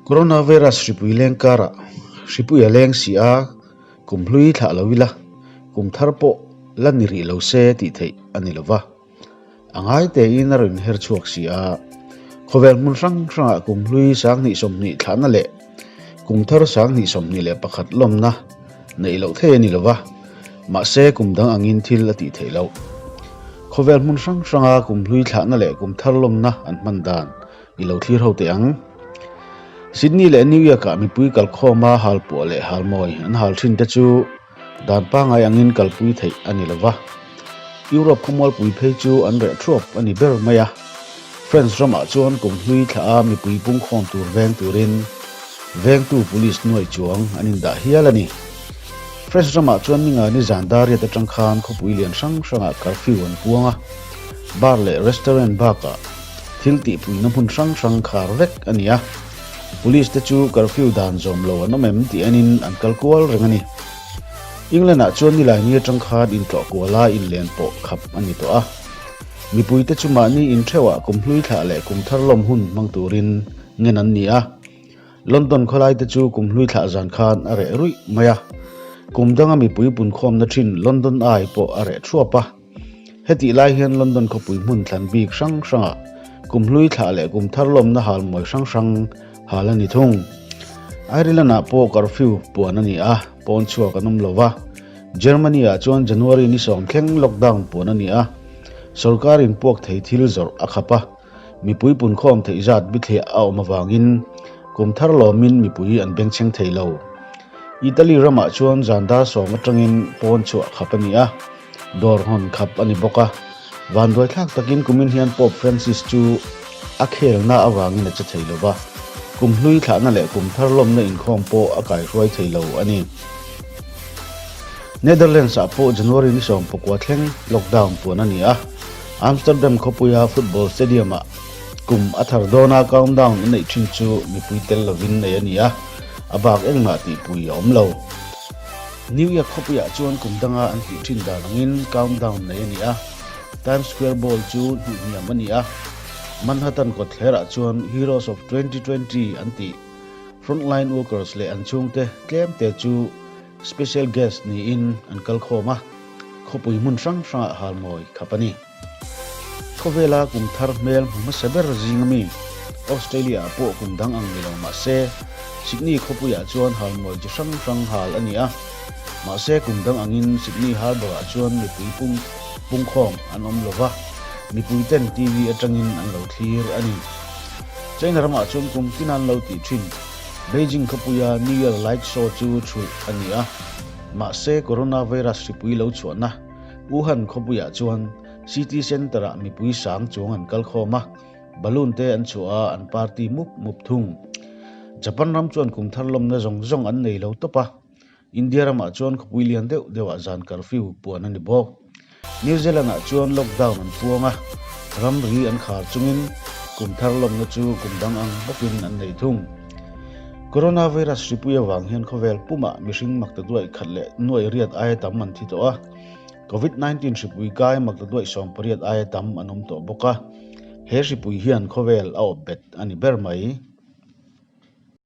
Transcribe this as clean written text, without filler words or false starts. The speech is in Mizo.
Coronavirus hripui leng karah hripui a leng si a, kum hlui thlah lo ila, kum thar pawh la ni rih lo se tih theih a ni lo va. A ngai tein a rawn her chhuak si a, khawvel hmun hrang hrangah kum hlui 2020 thlahna leh kum thar 2021 lawmna neih loh thei a ni lo va, mahse kum dang angin thil a tih theih loh. Khawvel hmun hrang hranga kum hlui thlahna leh kum thar lawmna an hman dan i lo thlir ho teh ang. Sydney leh New York-ah mipui kalkhawma halpuah leh halmawi an hal thin te chu Dan pangngai angin kalpui theih a ni lo va, Europe khawmualpui phei chu an reh thuap a ni ber mai a. France ramah chuan kum hlui thla a mipui pungkhawm tur veng turin vengtu police nuai chuang an indah hial a ni. France ramah chuan ninga ni zan dar riat atang khan khawpui lian hrang hrangah curfew an puang a, bar leh restaurant bakah thil tihpuina hmun hrang hrang khar vek a ni a. Police te chu curfew dan zawm lo an awm em tih enin an kal kual reng a ni. England ah chuan nilai ni atang khan intlawh kuala inlen pawh khap a ni tawh a. Mipui te chu mahni intheuh ah kum hlui thlah leh kum thar lawm hun hmang turin ngen an ni a. London khawlai te chu kum hlui thlah zan khan a reh ruih mai a. Kum danga mipui punkhawmna thin London Eye pawh a reh thuap a. Hetih lai hian London khawpui hmun thlan bik hrang hrangah kum hlui thlah leh kum thar lawmna hal mawi hrang hrang hal a ni thung. Ireland-ah pawh curfew puan a ni a, pawn chhuak an awm lo va. Germany-ah chuan January ni sawm thleng lockdown puan a ni a, sorkarin puak thei thil zawrh a khap a, mipui punkhawm theih zat bithliah a awm avangin kum thar lawmin mipui an bengchheng thei lo. Italy ramah chuan zan dar sawm atangin pawn chhuah khap a ni a. Dawr hawn khap a ni bawk a, vanduai thlak takin kumin hian Pope Francis chu a khelna avangin a che thei lo va, kum hlui thlahna leh kum thar lawmna inkhawm pawh a kaihruai thei lo a ni. Netherlands-ah pawh January ni 19 thleng lockdown puan a ni a, Amsterdam khawpuia football stadium-ah kum a thar dawna countdown a neih thin chu mipui tel lovin nei a ni a, a bak engmah tihpui a awm lo. New York khawpuiah chuan kum danga an tih thin dan angin countdown nei a ni a, Times Square ball chu hnuh hniam a ni a, Manhattan kawtthlerah chuan Heroes of 2020 an tih frontline workers leh an chhungte tlemte chu special guest niin an kalkhawm a, khawpui hmun hrang hrangah halmawi khap a ni. Khawvela kum thar hmel hmu hmasa ber zing ami Australia ah pawh kum dang ang ni lo mah se, Sydney khawpuiah chuan halmawi chi hrang hrang hal a ni a. Mahse kum dang angin Sydney Harbour ah chuan mipui pum pungkhawm an awm lo va, mipui ten TV atangin an lo thlir a ni. China ramah chuan kum tin an lo tih thin Beijing khawpuia New Year Light Show chu chhulh a ni a. Mahse coronavirus hripui lo chhuahna Wuhan khawpuiah chuan city centre-ah mipui sang chuang an kal khawm a, balloon te an chhuah a, an party mup mup thung. Japan ram chuan kum thar lawmna zawng zawng an nei lo tawp a, India ramah chuan khawpui lian deuh deuhah zan curfew puan a ni bawk. New Zealand-ah chuan lockdown an puang a, ramri an khar chungin kum thar lawmna chu kum dang ang bawkin an nei thung. Coronavirus hripui avang hian khawvel pumah mihring makta duaih khat leh nuaih riat aia tam an thi tawh a, Covid 19 hripui kai makta duaih 18 aia tam an awm tawh bawk a, he hripui hian khawvel a awp bet a ni ber mai.